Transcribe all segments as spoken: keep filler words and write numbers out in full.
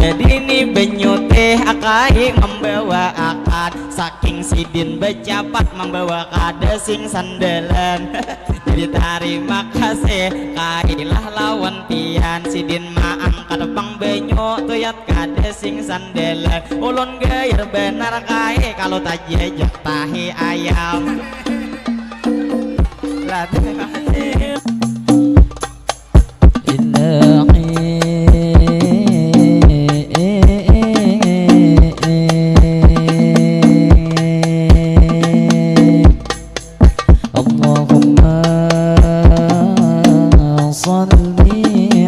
Jadi ni banyu teh akai mambawaakan, saking sidin bacapat mambawa kada sing sandalan. Jadi tarima kasih kailah lawan pian, sidin maangkat pang banyu tuyat kada sing sandalan. Ulun gayar banar kai kalau tajajak tahi ayam. Lah, terima kasih. اللهم صل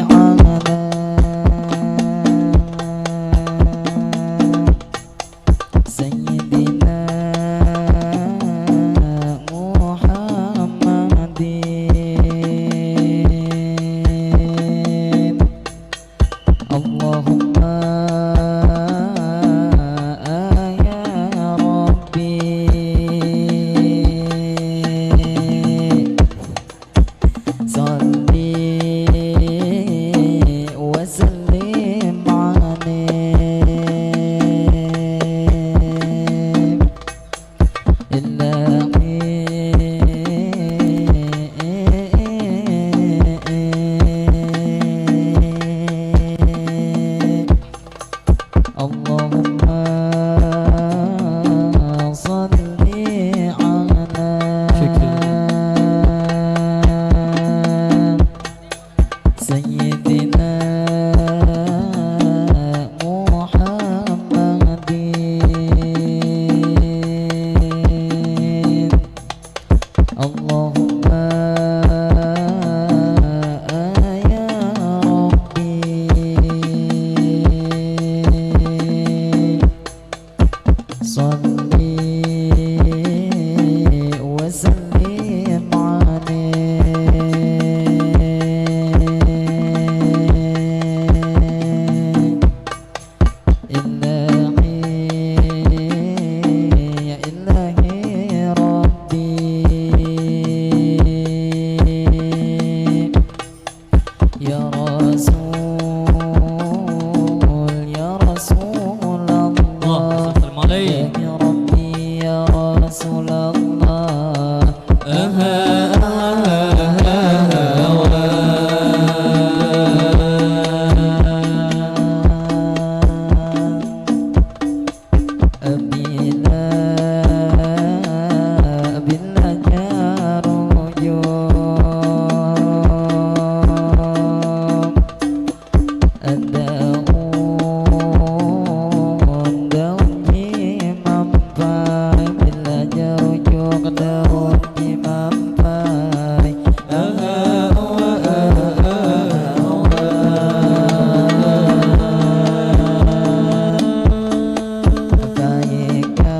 على سيدنا محمد. اللهم يا ربي صل وسلم عليه. إلهي اللهم صل على شكرا. سيدنا محمد. اللهم يا ربي صل وسلم عليه. إلهي يا إلهي ربي يا رسول يا رسول الله. اللهم صل عليه. يا ربي يا رسول الله. Bila, bila jarujung daun, daun jimampai, bila jarujung daun jimampai. Paikat,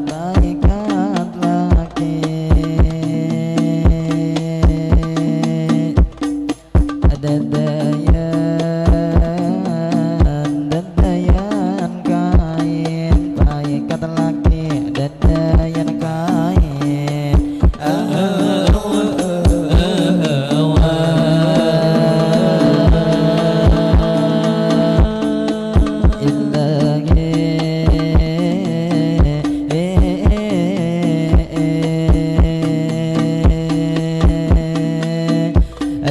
paikat laki. Dadayan, dadayan kain, paikat laki, dadayan kain. Ilahi.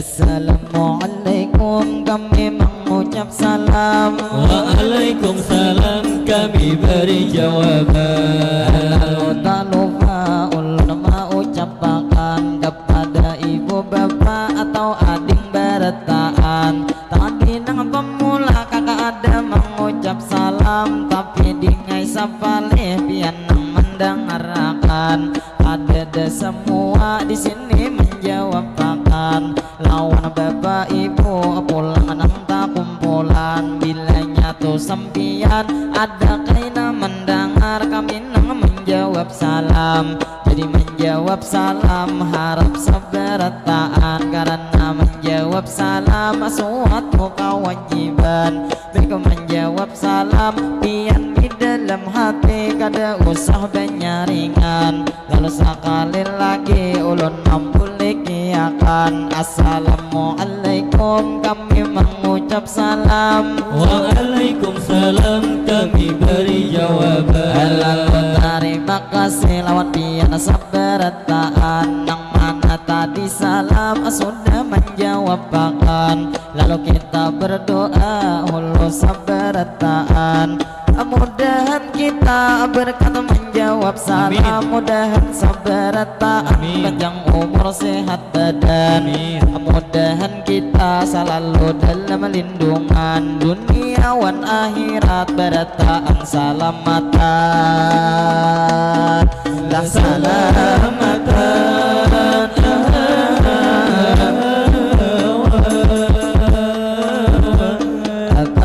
Assalamualaikum, kami mangucap salam. Waalaikumsalam, kami bari jawaban. Lalu tak lupa ulun maucapakan kepada ibu bapa atau ading barataan. Tadi nang pamula kaka ada mangucap salam, tapi dingai sapalih pian nang mandangarakan. Kadada samua di sini manjawabakan. Lawan bapa ibu pulang nang takumpulan. Bilanya tu sampiyan ada kaina mandangar kami nang manjawab salam. Jadi manjawab salam harap sabarataan, karana manjawab salam suatu kawajiban. Bikam manjawab salam pian di dalam hati, kada usah banyaringan. Lalu sakali lagi ulun mambulik ya. Assalamualaikum, kami mengucap salam. Waalaikumsalam, kami beri jawaban. Lalu terima kasih lawan pian sabarataan, nang mana tadi salam sudah menjawab pakan. Lalu kita berdoa hulu sabarataan. Mudahan kita berkat menjawab salam. Amin. Mudahan sabarataan. Amin. Panjang umur, sehat badan. Amin. Mudahan kita selalu dalam lindungan dunia wan akhirat, barataan salamatan. Lah salamatan.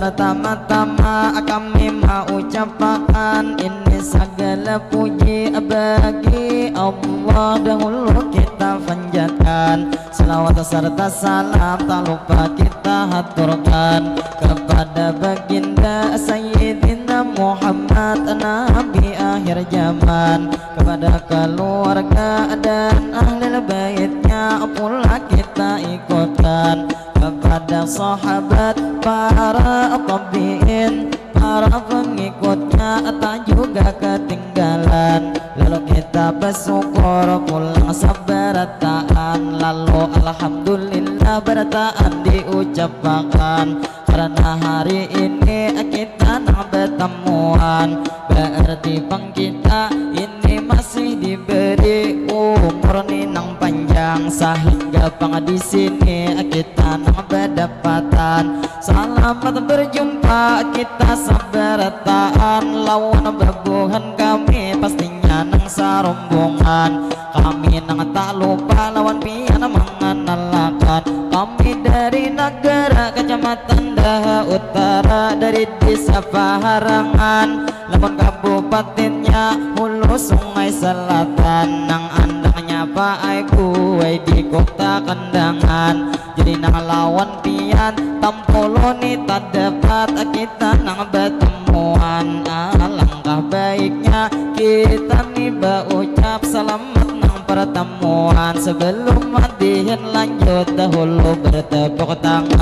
Pertama-tama kami mau ucapakan ini segala puji bagi Allah, dahulu kita panjatkan. Salawat serta salam tak lupa kita haturkan kepada baginda Sayyidina Muhammad, Nabi akhir zaman, kepada keluarga dan ahli baitnya pula kita ikutkan, kepada sahabat, para tabiin, para pengikutnya tak juga ketinggalan. Lalu kita bersyukur pulang sabarataan. Lalu alhamdulillah barataan diucapakan. Karena hari ini kita nang bertemuan, berarti pang kita ini masih diberi umur ni nang panjang, sehingga pang di sini kita nang berdapatan. Selamat berjumpa kita sabarataan, lawan babuhan kami pastinya nang sarombongan. Kami nang tak lupa lawan pian mengenalakan. Kami dari negara Kecamatan Daha Utara, dari Desa Paharangan, lamun kabupatennya Hulu Sungai Selatan, nang andaknya paai buai di Kota Kandangan. Jadi nang lawan pian tampulu ni tadapat kita nang batemuan. Alangkah baiknya kita ni baucap salamat nang pertemuan. Sebelum madihin lanjut dahulu bertepuk tangan.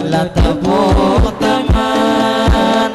Lah tepuk tangan.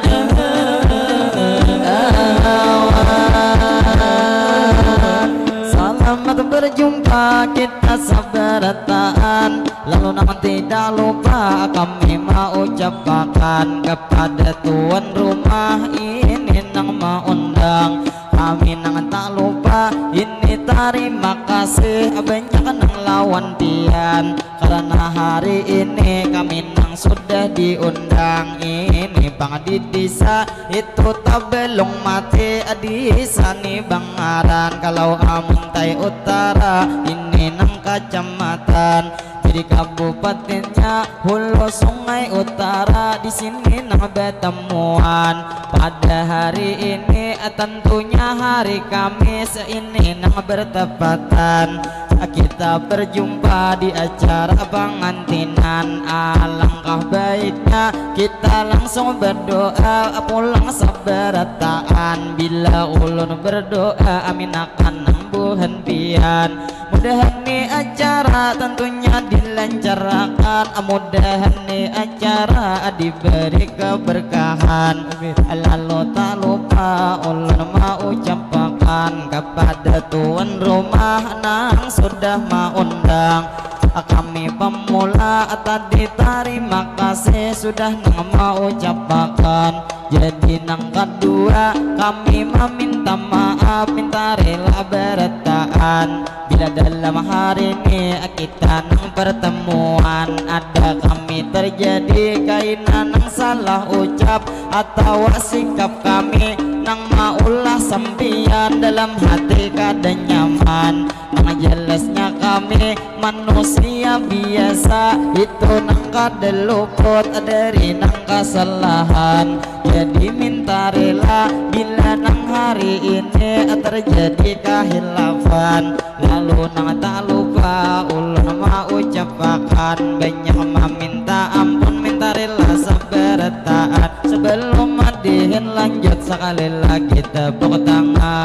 Selamat berjumpa kita sabarataan. Lalu nang tidak lupa kami maucapakan kepada tuan rumah ini nang maundang. Kami nang tak lupa ini tarima kasih banyak nang lawan pian. Karena hari ini kami nang sudah diundang ini pang di desa itu Tabelung Mati, di sini bangaran. Kalau Amuntai Utara ini nang kecamatan, jadi kabupatennya Hulu Sungai Utara. Di sini nang bertemuan pada hari ini, tentunya hari Kamis ini nang bertepatan. Kita berjumpa di acara pengantinan. Alangkah baiknya kita langsung berdoa pulang sabarataan. Bila ulun berdoa, amin akan nang buhan pian. Mudahan ni acara tentunya dilancarkan. Mudahan ni acara diberi keberkahan. Amin. Lalu tak lupa ulun maucapakan kepada tuan rumah nang sudah maundang kami pemula tadi, tarima kasih sudah nang maucapakan. Jadi nang kedua, kami meminta maaf, minta rela barataan bila dalam hari ini kita nang pertemuan ada kami terjadi kaina nang salah ucap atau sikap kami nang maulah sampian dalam hati kada nyaman. Nang jelasnya kami manusia biasa, itu nang kada luput dari nang kasalahan. Jadi minta rela bila nang hari ini terjadi kahilafan. Lalu nang tak lupa ulun maucapakan banyak maminta ampun, minta rela sabarataan. Sebelum madihin lanjut, sekali lagi tepuk tangan.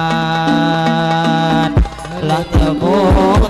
Lah tepuk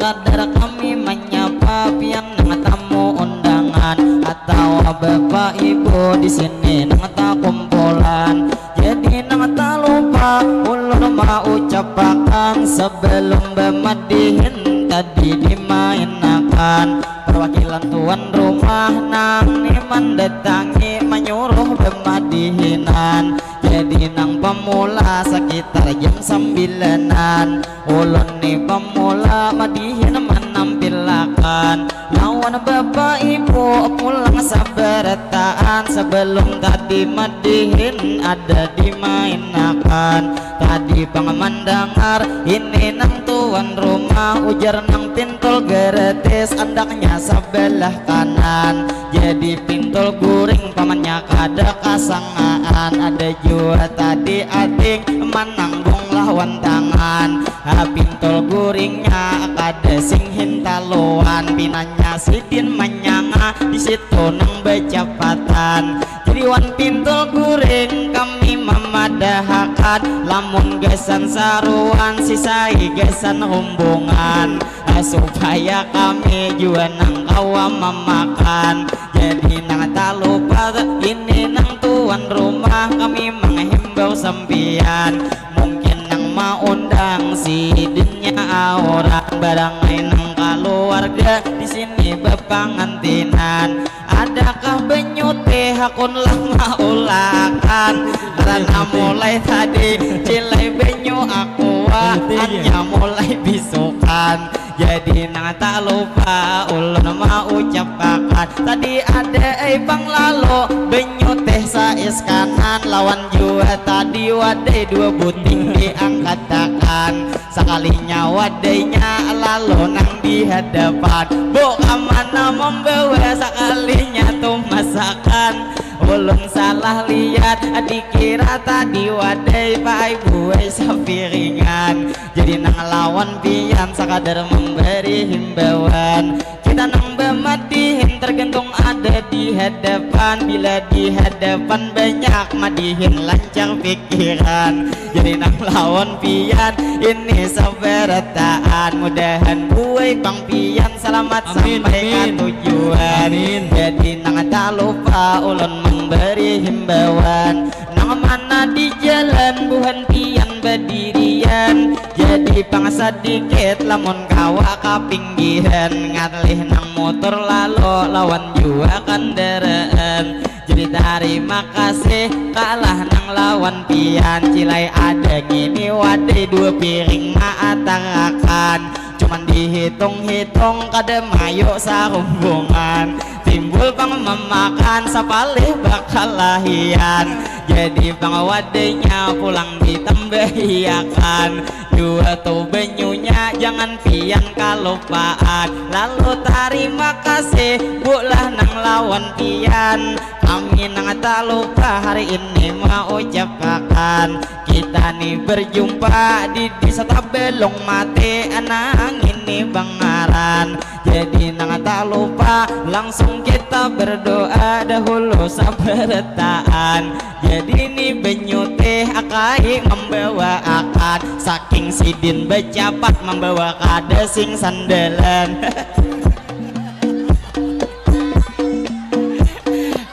Sadar kami manyapa pian nang tamu undangan atawa bapak ibu di sini nang takumpulan. Jadi nang talupa ulun maucapakan sebelum bamadihin tadi dimainakan. Perwakilan tuan rumah nang ni mandatangi manyuruh bamadihinan. Jadi nang pamula sekitar jam sambilanan. Ulun ni pamula madihin manampilakan lawan bapak ibu pulang sabarataan. Sebelum tadi madihin ada dimainakan. Tadi pang mandangar ini nang tuan rumah ujar nang pintul garatis andaknya sabalah kanan. Jadi pintul guring pamannya kada kasangaan. Ada jua tadi ading mananggung lawan tangan. Ha, pintul guringnya kada sing hintaluan. Pinanya sidin manyanga di situ nang bacapatan. Jadi wan pintul guring kami mamadahakan lamun gasan saruan sisai gasan humbungan. Ah, supaya kami jua nang kawa mamakan. Jadi nang talupa ini nang tuan rumah kami manghimbau sampiyan. Mungkin nang maundang sidinnya orang barangai nang kaluarga di sini bapangantinan. Adakah banyu teh hakun lah maulakan? Karena mulai tadi cilai banyu aqua hanya mulai bisukan. Jadi nang tak lupa ulun maucapakan tadi ada ai pang lalu banyu teh saiskanan lawan jua tadi wadai dua buting diangkatakan. Sakalinya wadainya lalu nang di hadapan. Bu, kamana mambawa sakalinya tu masakan? Ulun salah lihat, dikira tadi wadai paai buai sapiringan. Jadi nang lawan pian sakadar mambari himbauan. Kita nang bamadihin tergantung ada di hadapan. Bila di hadapan banyak madihin lancar pikiran. Jadi nang lawan pian ini sabarataan. Mudahan buai pang pian salamat sampai ka tujuan. Jadi nang tak lupa ulun mambari himbauan. Nang mana di jalan buhan pian badirian. Jadi pang sadikit lamun kawa kapinggihan. Ngalih nang mutur lalu lawan jua kandaraan. Jadi tarima kasih kalah nang lawan pian. Cilai ada ngini wadai dua piring maatarakan. Cuman dihitung-hitung kada mayu sarumbungan. Timbul pang mamakan sapalih bakalahian. Jadi pang wadainya pulang ditambahiakan. Dua tu banyunya jangan pian kalupaan. Lalu tarima kasih bulah nang lawan pian. Kami nang tak lupa hari ini maucapakan. Kita ni berjumpa di desa Tabelung Mati nang ini bangaran. Jadi nang tak lupa langsung kita berdoa dahulu sabarataan. Jadi ni banyu teh akai mambawaakan. Saking sidin bacapat mambawa kada sing sandalan.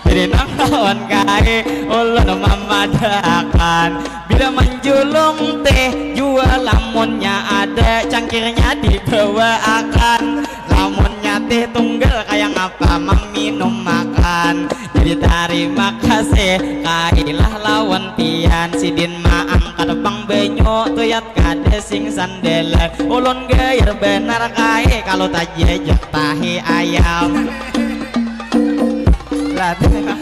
Jadi nang lawan kai ulun mamadahakan. Bila manjulung teh jua lamunnya ada cangkirnya dibawaakan. Lamunnya teh tunggal kaya ngapa maminum makan. Jadi tarima kasih kailah lawan pian. Sidin maangkat pang banyu tuyat kada sing sandalan. Ulun gayar banar kai kalu tajajak tahi ayam. Lah, tarima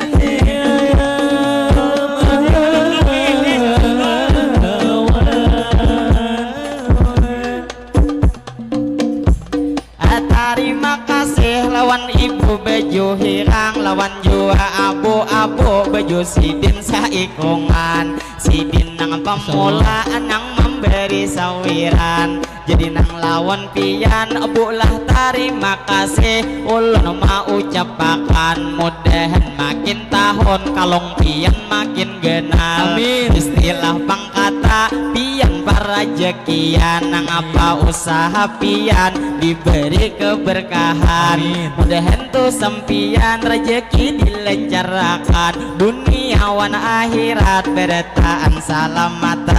kasih lawan ibu baju hirang, lawan jua abu-abu baju sidin saikungan. Sidin nang pamula nang mambari sawiran. Jadi nang lawan pian, Bu, lah tarima kasih ulun maucapakan. Mudahan makin tahun kalung pian makin ganal. Amin. Istilah pang kata pian Yang parajakian, nang apa usaha pian diberi keberkahan. Amin. Mudahan tu sampian rejeki dilencarakan, dunia wan akhirat berataan salamatan.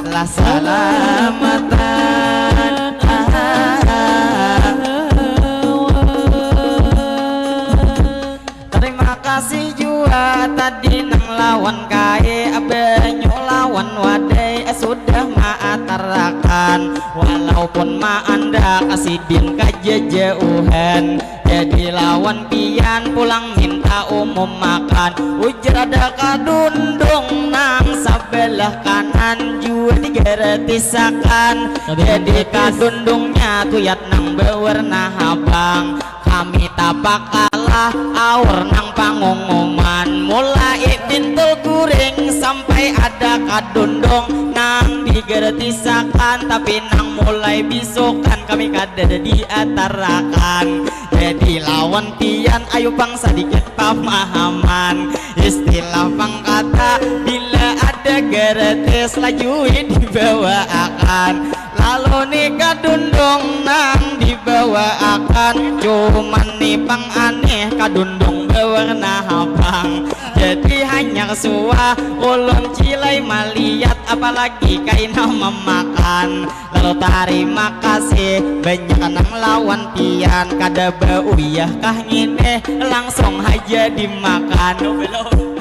Lah salamatan. Ah. Terima kasih jua tadi nang lawan kai, banyu lawan wadai sudah maatarakan. Walaupun maandak sidin kajajauhan, jadi lawan pian pulang minta umum makan. Ujar ada kadundung nang sabelah kanan jua digratisakan. Jadi kadundungnya tuyat nang bewarna habang. Kami tapak kalah aur nang pangumuman, mulai bintul guring sampai ada kadundung nang digratisakan, tapi nang mulai bisukan kami kada diatarakan. Jadi lawan pian ayu pang sadikit pamahaman. Istilah pang kata bila ada gratis lajui dibawaakan. Lalu ni kadundung nang dibawaakan, cuman ni pang aneh kadundung bawarna habang. Jadi hanyar suah ulun cilai maliat, apalagi kaina mamakan. Lalu tarima kasih banyak nang lawan pian, kada bauyah kah ngini, langsung haja dimakan. Belum.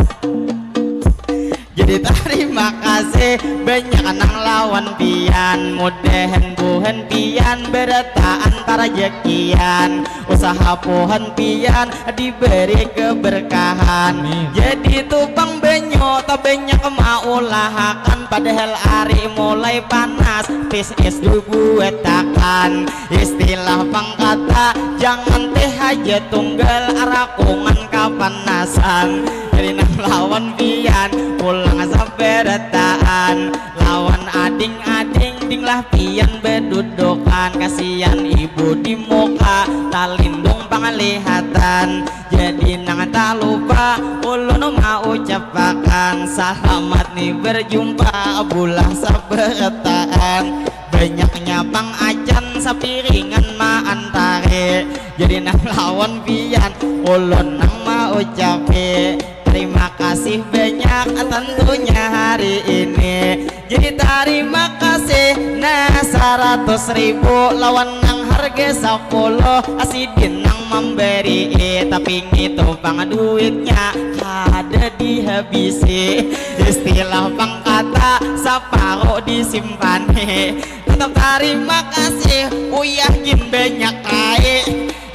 Jadi tarima kasih banyak nang lawan pian, mudahan buhan pian berataan parajakian, usaha buhan pian diberi keberkahan. Amin. Jadi tu pang banyu tabanyak maulahakan, padahal ari mulai panas, tis es dibuatakan. Istilah pang kata jangan teh haja tunggal, rakungan kapanasan. Jadi nang lawan pian pulang sabarataan, lawan ading-ading dinglah pian badudukan, kasian ibu di muka talindung panglihatan. Jadi nang talupa ulun maucapakan, salamat ni berjumpa bulah sabarataan. Banyaknya pang acan sapiringan maantari. Jadi nang lawan pian ulun nang maucapi terima kasih banyak tentunya hari ini. Jadi tarima kasih nah saratus ribu lawan nang harga sapuluh, sidin nang mambari, tapi ngitu pang duitnya kada dihabisi. Istilah pang kata saparuh disimpani. Tetap tarima kasih, uyah gin banyak ai.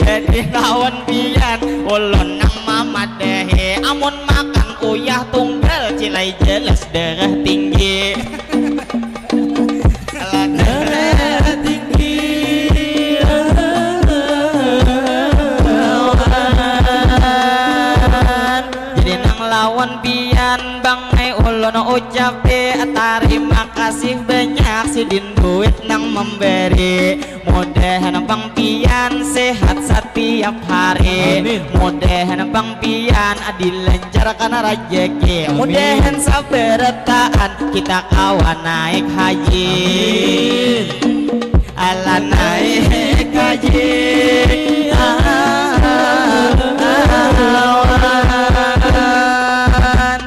Jadi lawan pian ulun nang mamadahi, amun makan uyah tunggal cilai jelas darah tinggi. Lah darah tinggi. Jadi nang lawan pian bangai ulun ucapi tarima kasih banyak sidin duit nang mambari. Mudahan pang pian sehat satiap hari. Amin. Mudahan pang pian dilancarkan rajaki. Amin. Mudahan sabarataan kita kawa naik haji. Amin. Alah naik haji. Ah, ah, ah, ah.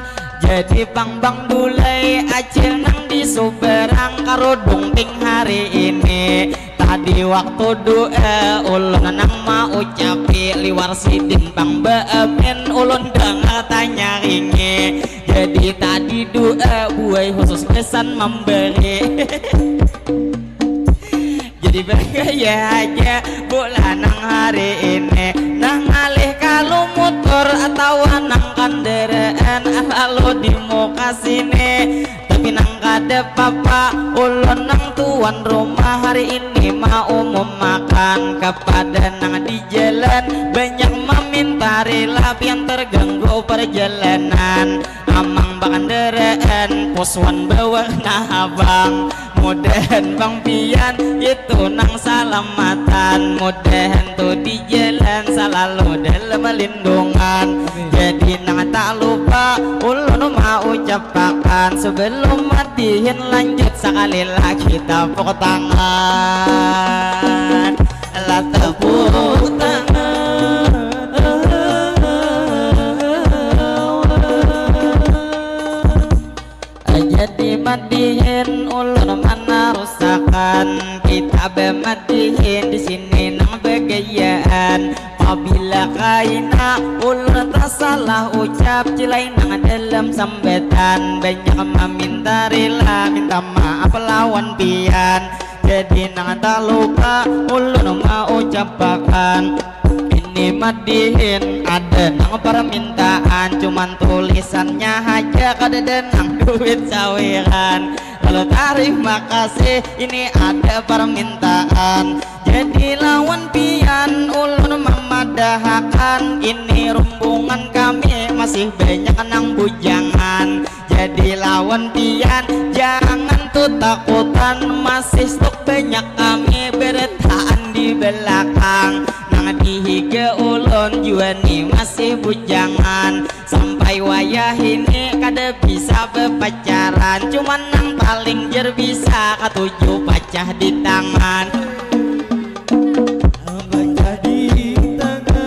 Jadi pang bang dulai acil nang di subarang karudung ping hari ini. Tadi waktu doa ulun nang maucapi liwar sidin pang baamin ulun dangar tanyaringi. Jadi tadi doa buai khusus gasan mambari. Jadi bagaya haja bulan nang hari ini, nang ngalih kalu mutur atawa nang kandaraan lalu di muka sini. Tapi nang kada papa, ulun nang tuan rumah hari ini maumumakan kapada nang di jalan banyak maminta rila pian terganggu perjalanan. Amang bakandaraan Musuhan bawarna habang, mudahan bang pian itu nang salamatan, mudahan tu di jalan salalu dalam lindungan. Jadi nang tak lupa ulun mau ucapakan, sebelum madihin lanjut sakali lagi tapuk tangan. Lah tepuk tangan. Jadi madihin ulun manarusakan, kita bamadihin di sini nang bagayaan. Pabila kaina ulun tasalah ucap, cilai nang dalam sambatan, banyak maminta rila, minta maaf lawan pian. Jadi nang talupa ulun maucapakan, ini madihin ada nang parmintaan, cuman tulisannya haja kadada nang duit sawiran. Lalu tarima kasih, ini ada parmintaan. Jadi lawan pian ulun mamadahakan, ini rumbungan kami masih banyak nang bujangan. Jadi lawan pian jangan tu takutan, masih stok banyak kami berataan di belakang. Nang di higa ulun jua ni masih bujangan, sampai wayah ini kada bisa bepacaran, cuman nang paling jer bisa katuju pacah di tangan. Pacah di tangan.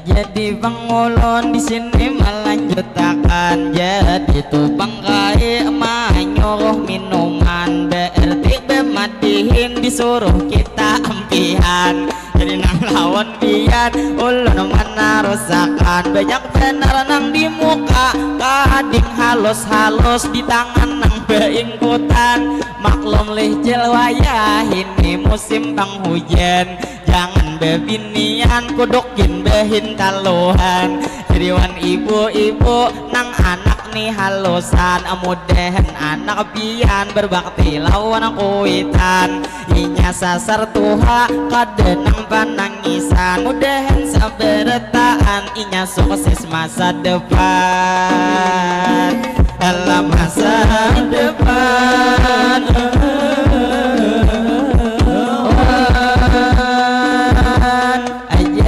Jadi bang ulun di sini melanjutakan, jadi tu bang kai manyuruh minuman, berarti bemadihin disuruh kita ampihan. Jadi nang lawan pian ulun manarusakan, banyak banar nang di muka kading halus-halus, di tangan nang beingkutan. Maklum lih cil wayah ini musim panghujan, jangan bebinian kudukin behintaluhan. Jadi wan ibu-ibu nang anak ni halusan, mudahan anak pian berbakti lawan kuitan. Inya sasar tuha kada nang panangisan, mudahan sabarataan inya sukses masa depan. Dalam masa depan.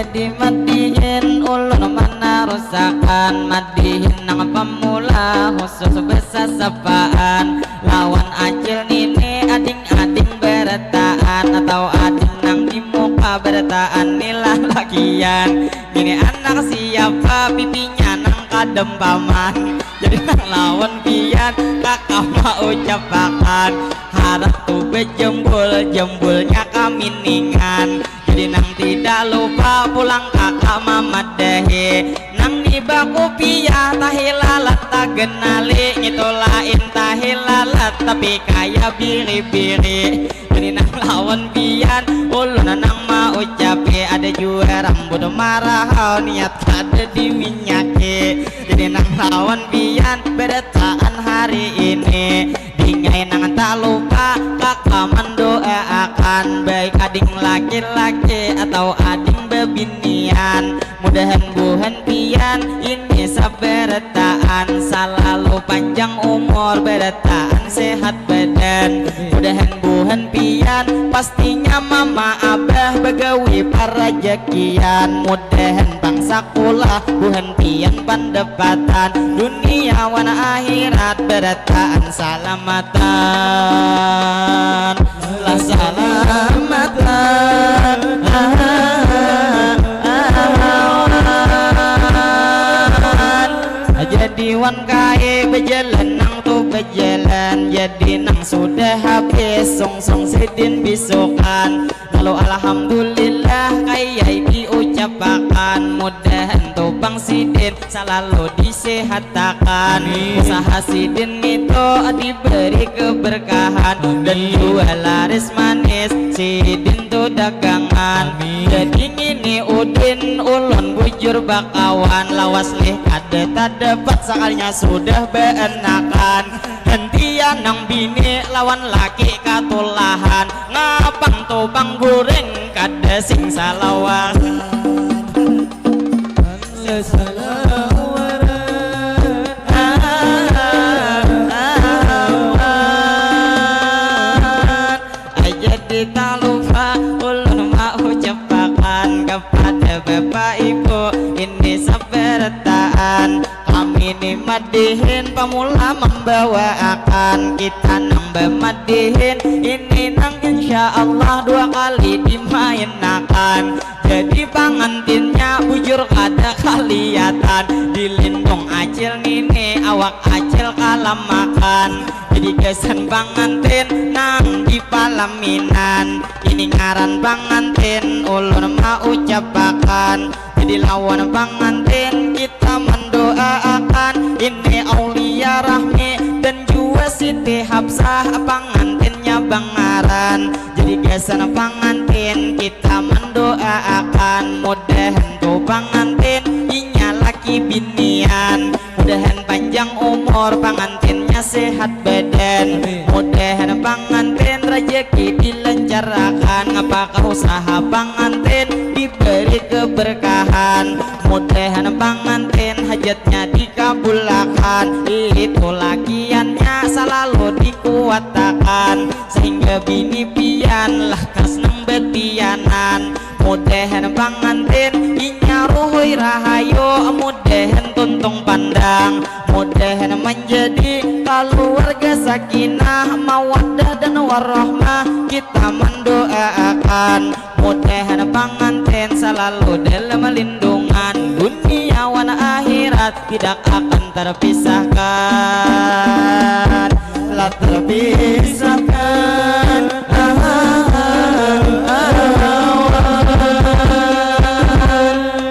Jadi madihin ulun manarusakan, madihin nang pamula khusus besasapaan lawan acil nini, ading-ading berataan atau ading nang di muka berataan ni lalakian. Nini anak siapa, pipinya nang kadem paman. Jadi nang lawan pian kaka maucapakan, harap tu bejembul, jembulnya kaminingan. Jadi nang tidak lupa pulang kaka mamadahi, nang ni bakupiah tahi lalat tagenali, ngitu lain tahi lalat tapi kaya biri-biri. Jadi nang lawan pian ulun nang maucapi, ada jua rambut marahau niat kada diminyaki. Jadi nang lawan pian berataan hari ini, dingai nang tak lupa kaka mandoaakan, baik ading laki-laki atau ading bebinian. Mudahan buhan pian ini sabarataan salalu panjang umur, barataan sehat badan. Mudahan buhan pian pastinya mama abah bagawi parajakian. Mudahan pang sakulah buhan pian pandapatan, dunia wan akhirat barataan salamatan. Lah salamatan. Jadi wan kai bajalan nang tu bajalan, jadi nang sudah habis sungsung sidin bisukan. Lalu alhamdulillah kaya diucapakan, mudahan tu pang sidin salalu disehatakan. Amin. Usaha sidin ngitu diberi keberkahan dan jua laris manis sidin tu dagangan. Amin. Jadi ngini Udin ulun bujur bakawan, lawas lih kada tadapat sakalinya sudah baanakan. Hentian nang bini lawan laki katulahan, ngapang tu pang guring kada sing salawas. membawaakan kita nang bamadihin ini nang insya Allah dua kali dimainakan. Jadi pangantinnya bujur kada kaliatan, dilindung acil nini awak acil kalamakan. Jadi gasan pangantin nang di palaminan ini ngaran pangantin ulun maucapakan. Jadi lawan pangantin kita mendoaakan ini Aulia Rahmi dan jua Siti Hafsah pangantinnya bangaran. Jadi gasan pangantin kita mendoaakan mudahan tu pangantin inya laki binian. Mudahan panjang umur pangantinnya sehat badan. Mudahan pangantin rejeki dilancarakan ngapakah usaha pangantin diberi keberkahan. Mudahan pangantin hajatnya dikabulakan. Itu lakiannya selalu dikuatakan sehingga bini pian lah kas nang betianan. Mudahan pangantin inya ruhui rahayu, mudahan tuntung pandang, mudahan menjadi keluarga sakinah mawaddah dan warahmah kita mendoaakan. Mudahan pangantin selalu dalam lindungan dunia wan akhirat tidak akan terpisahkan. Lah terpisahkan.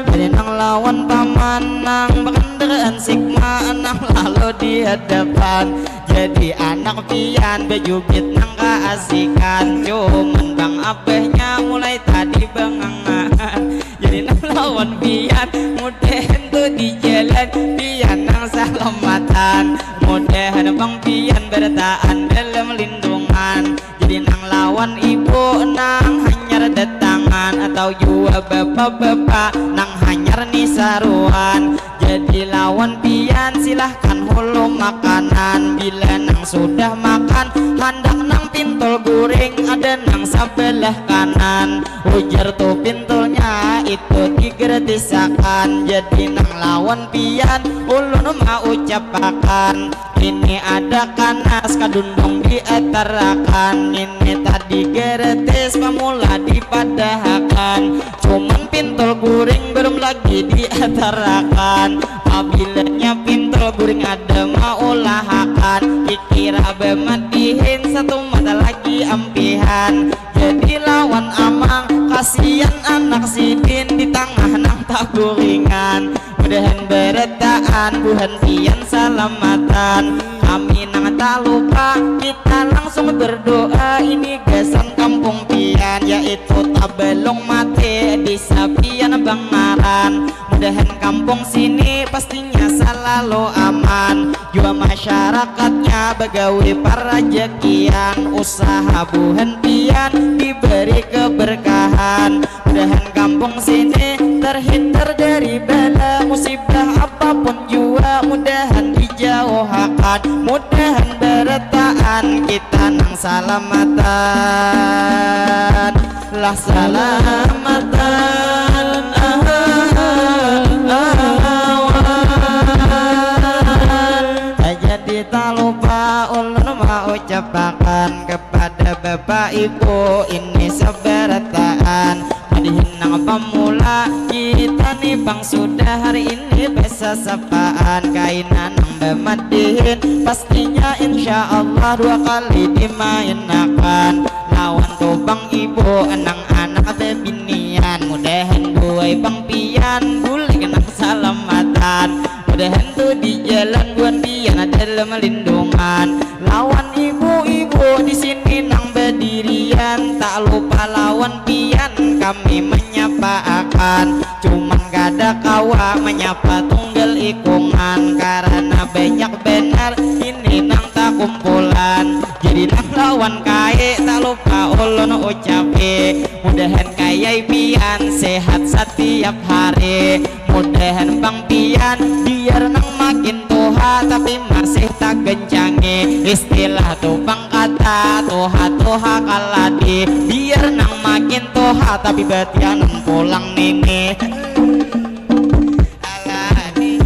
Jadi nang lawan paman nang bakandaraan sigma nang lalu di hadapan. Jadi anak pian bajubit nang kaasikan cuman bang abahnya mulai tadi bangangan. Jadi nang lawan pian mudahan tu di jalan pian nang salamatan. Mudahan bang pian barataan dalam lindungan. Jadi nang lawan ibu nang hanyar datangan atau jua bapa-bapa nang hanyar ni saruan. Jadi lawan pian silahkan hulu makanan. Bila nang sudah makan handak nang pintul guring ada nang sabelah kanan. Ujar tu pintulnya itu digratisakan. Jadi nang lawan pian ulun maucapakan ini ada kanas kadundung diatarakan. Ini tadi gratis pamula dipadahakan. Cuman pintul guring belum lagi diatarakan. Pabilanya pintul guring ada maulahakan. Kikira bamadihin satu mata lagi ampihan. Jadi lawan amang kasian anak sidin di tangah nang taguringan. Mudahan barataan buhan pian salamatan. Kami nang tak lupa kita langsung berdoa ini gasan kampung pian yaitu Tabalung Mati di sapian bangaran. Mudahan kampung sini pastinya selalu aman. Jua masyarakatnya bagawi parajakian usaha buhan pian diberi keberkahan. Mudahan kampung sini terhindar dari bala musibah apapun jua mudahan dijauhakan. Mudahan barataan kita nang salamatan lah salamatan. Jadi tak lupa ulun maucapakan kepada bapak ibu ini sabarataan. Madihin nang pamula kita ni pang sudah hari ini basasapaan. Kaina nang bamadihin pastinya insya Allah dua kali dimainakan. Lawan tu pang ibu nang anak bebinian mudahan buai pang pian bulik nang salamatan. Mudahan tu di jalan buhan pian ada dalam lindungan. Lawan ibu-ibu di sini nang badirian tak lupa lawan pian kami menyapaakan. Cuman kada kawa menyapa tunggal ikungan karena banyak benar ini nang takumpulan. Jadi nang lawan kai tak lupa ulun ucapi mudahan kayai pian sehat satiap hari. Mudahan pang pian biar nang makin tuha tapi masih tak gencangi istilah tu pang kata tuha-tuha kaladi biar nang makin tuha tapi batianan pulang nini. Alani.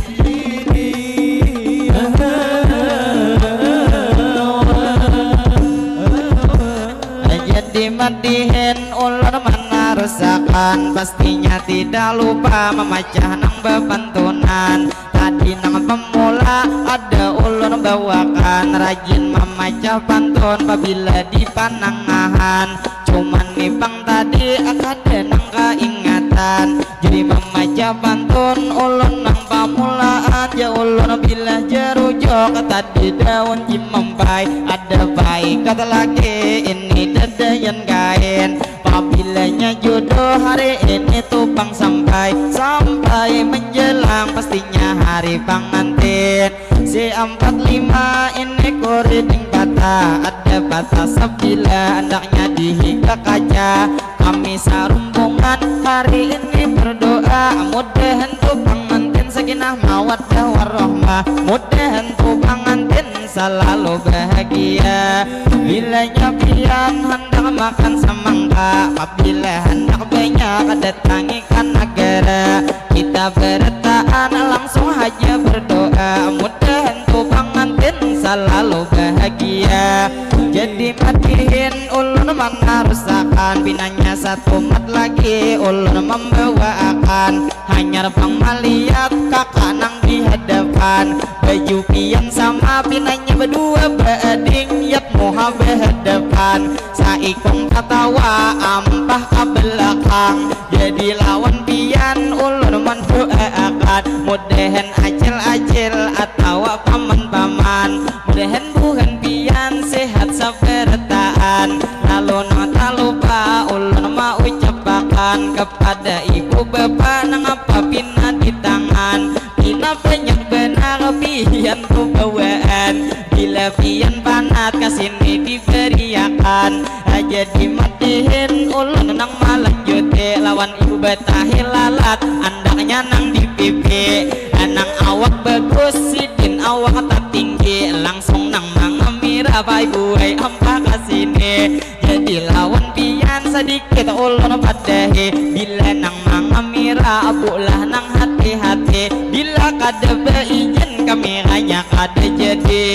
Madihin ulun manarusakan, pastinya tidak lupa mamacah nang bapantunan. Tadi nang pamula ada ulun bawakan, rajin mamacah pantun pabila di panangahan. Cuman ni pang tadi kada nang kaingatan, jadi mamacah pantun ulun nang pamulaan. Ja ulun bilah jarujuk tadi daun cimampai, ada paikat lagi ini dadayan kain. Pabilanya jodoh hari ini tu pang sampai, sampai menjelang pastinya hari pangantin. Si ampat lima ini kuriding patah, ada patah sabilah andaknya dihiga kaca. Kami sarumbungan hari ini berdoa, mudahan tu pangantin sakinah mawaddah warahmah, mudahan tu pangantin salalu bahagia. Bilanya pian handak makan samangka, pabila handak banyak datangi ka nagara. Kita barataan langsung haja berdoa, mudahan tu pangantin salalu bahagia. Jadi madihin ulun manarusakan, pinanya satumat lagi ulun mambawaakan. Hanyar pang maliat kaka nang di hadapan, baju pian sama pinanya badua baading, yat muha bahadapan. Saikung tatawa ampah ka balakang, jadi lawan pian ulun mandoaakan, mudahan acil-acil atawa paman-paman, mudahan buhan pian sehat sabarataan. Lalu nang talupa ulun maucapakan kapada ibu bapa nang apa pina di tangan, pina banyak banar pian tu bawaan. Bila pian panat kasini dibariakan. Ah, jadi madihin ulun nang malanjuti lawan ibu batahi lalat andaknya nang di pipi. Ah, nang awak bagus sidin awak tatinggi, langsung nang mangamira pai buai ampah kasini. Jadi lawan pian sadikit ulun padahi, bila nang mangamira abulah nang hati-hati, bila kada baijin kamiranya kada jadi.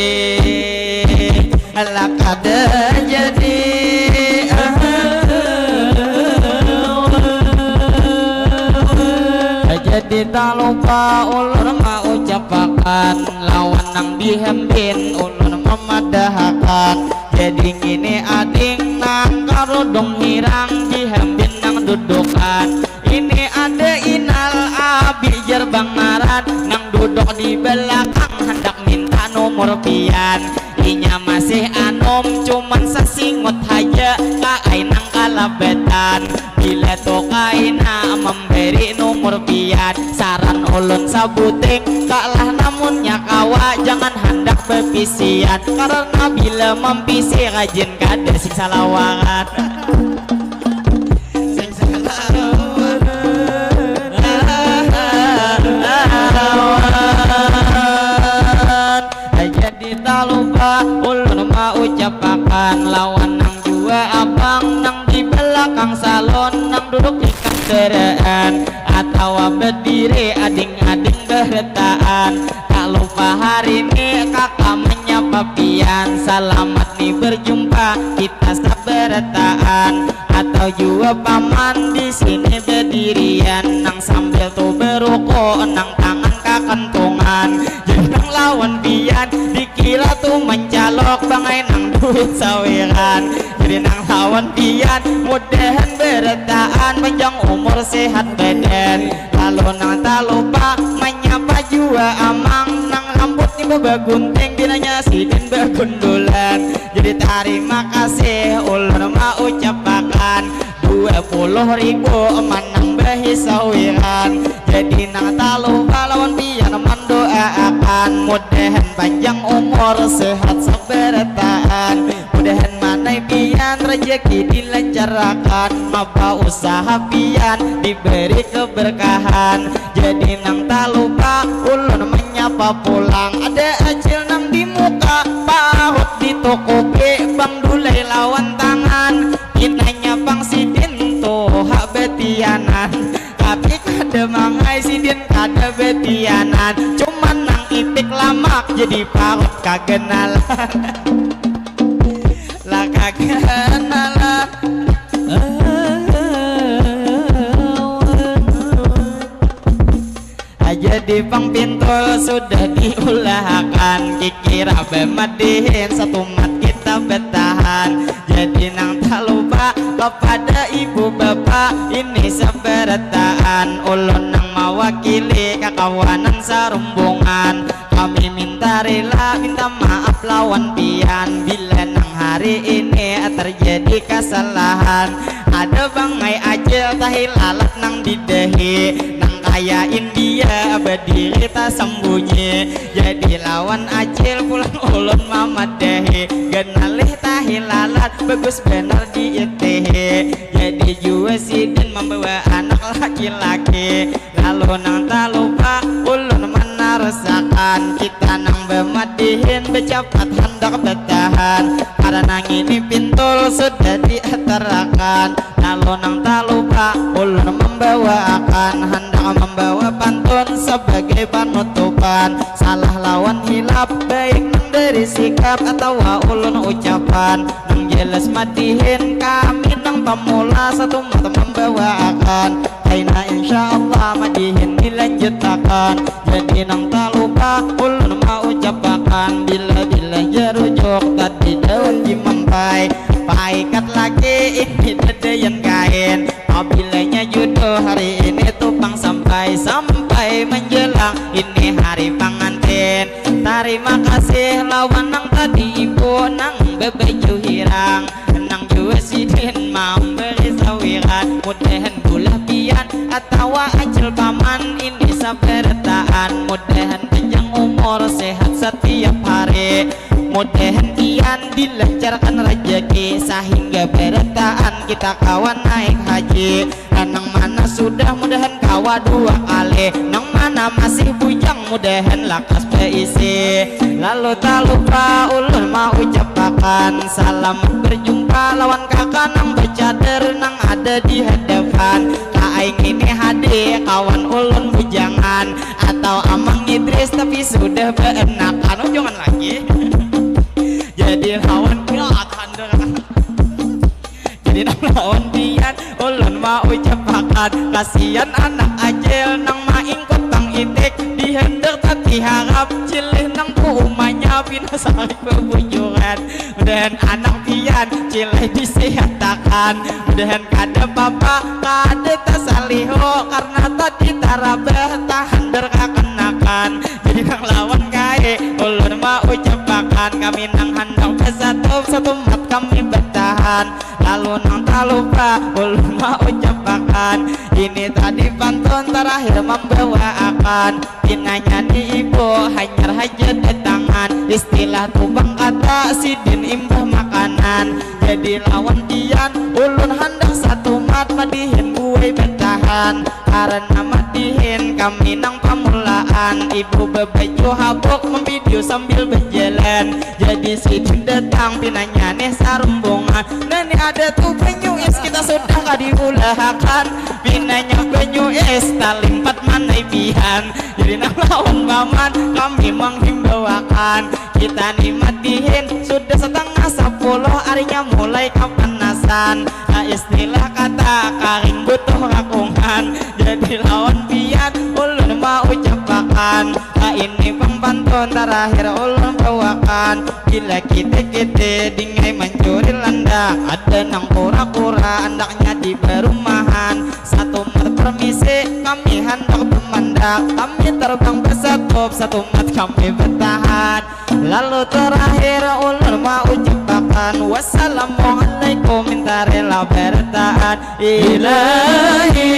Lah kada jadi. Jadi talupa ulun maucapakan lawan nang dihambin ulun mamadahakan. Jadi ngini ading nang karudung hirang dihambin nang dudukan. Ini ada inal abi jar bangaran nang duduk di balakang handak minta nomor pian. Inya masih anum cuman sasingut haja, kaai nang kalabatan. Bila tu kaina mambari nomor pian, saran ulun sabuting, kalah namunnya kawa, jangan handak bapisian, karna bila mampisi rajin kada sing salawaran. Sing salawaran. Jadi talupa ulun maucapakan lawan nang jua abang nang di balakang salon nang duduk di kandaraan atawa badiri ading-ading barataan. Tak lupa hari ni kaka manyapa pian, salamat ni berjumpa kita sabarataan. Atau jua paman di sini badirian nang sambil tu baruku nang tangan kakantungan. Jadi nang lawan pian dikira tu mancalok bangai nang duit sawiran. Jadi nang lawan pian mudahan barataan, panjang umur sehat badan. Lalu nang talupa manyapa jua amang nang rambutnya babagunting, pinanya sidin bagundulan. Jadi tarima kasih ulun maucapakan dua puluh ribu manambahi sawiran. Jadi nang talupa lawan pian mandoaakan mudahan panjang umur sehat sabarataan. Mudahan manai pian rajaki dilancarakan, mapa usaha pian diberi keberkahan. Jadi nang talupa ulun manyapa pulang, ada acil nang di muka pahut ditukupi bang dulai lawan tangan. Pinanya pang sidin tuha batianan, tapi kada mangai sidin kada batianan, cuman nang itik lamak jadi pahut kaganalan. Lah kaganalan. Pang pintul sudah diulahakan, kikira bamadihin satumat kita batahan. Jadi nang talupa kapada ibu bapa ini sabarataan, ulun nang mawakili kakawanan sarumbungan. Kami minta rila, minta maaf lawan pian bila nang hari ini terjadi kasalahan. Ada bangai acil tahi lalat nang didahi, nang kaya India badiri tasambunyi. Jadi lawan acil pulang ulun mamadahi, ganalih tahi lalat bagus banar diitihi. Jadi jua sidin mambawa anak laki-laki. Lalu nang talupa ulun manarusakan, kita nang bamadihin bacapat handak batahan, karana ngini pintul sudah diatarakan. Lalu nang talupa ulun mambawaakan, handak mambawa pantun sabagai panutupan. Salah lawan hilap, baik nang dari sikap atawa ulun ucapan. Nang jelas madihin kami nang pamula satumat mambawaakan. Kaina insya Allah madihin dilanjutakan. Jadi nang talupa ulun maucapakan, bila-bila jarujuk tadi daun dimampai, paikat lagi ini dadayan kain. Pabilanya juduh hari ini tu pang sampai, sampai manjelang ini hari pangantin. Tarima kasih lawan nang tadi ibu nang babaju hirang, nang jua sidin mambari sawiran. Mudahan bulah pian atawa acil paman ini sabarataan, mudahan panjang umur sehat satiap hari. Mudahan pian dilancarkan rajaki sahingga barataan kita kawa naik haji. Nang mana sudah mudahan kawa dua kali, nang mana masih bujang mudahan lakas baisi. Lalu talupa ulun maucapakan salamat berjumpa lawan kaka nang bacadar nang ada di hadapan. Ka aing ini hadi kawan ulun bujangan atau Amang Idris tapi sudah baanakan. Oh, jangan lagi. Jadi lawan ya tahan dulu. Jadi nang lawan pian ulun maucapakan kasian anak acil nang maingkut pang itik di handar tati harap cilih nang ku umanya pina sarik babujuran. Mudahan anak pian cilih disihatakan, mudahan kada papa kada tasaliho karna tadi tarabah tahandar kakanakan. Jadi nang lawan kae ulun maucapakan kami nang handak basatup satumat kami batahan. Lalu nang talupa ulun maucapakan ini tadi pantun tarakhir mambawaakan pinanya ni ibu hanyar haja datangan istilah tubang kata sidin imbah makanan. Jadi lawan pian ulun handak satumat madihin buai batahan. Karena madihin kami nang pamulaan ibu babaju habuk mamvidio sambil bajalan. Jadi sidin datang pinanya nih sarumbungan. Nah nih ada tuh banyu es kita sudah ka diulahakan. Pinanya banyu es talimpat manai pian. Jadi nang lawan paman kami manghimbawakan kita nih madihin sudah setengah sapuluh arinya mulai kapanasan. Nah, istilah kata karing butuh rakungan. Jadi lawan pian ulun maucapakan. Nah, ini pang pantun tarakhir ulun bawakan. Bila kite-kite dingai mancuri landak ada nang kura-kura andaknya di barumahan. Satumat permisi kami handak bamandak kami terbang basatup satumat kami batahan. Lalu terakhir ulun maucapakan wassalamualaikum minta rela barataan ilahi.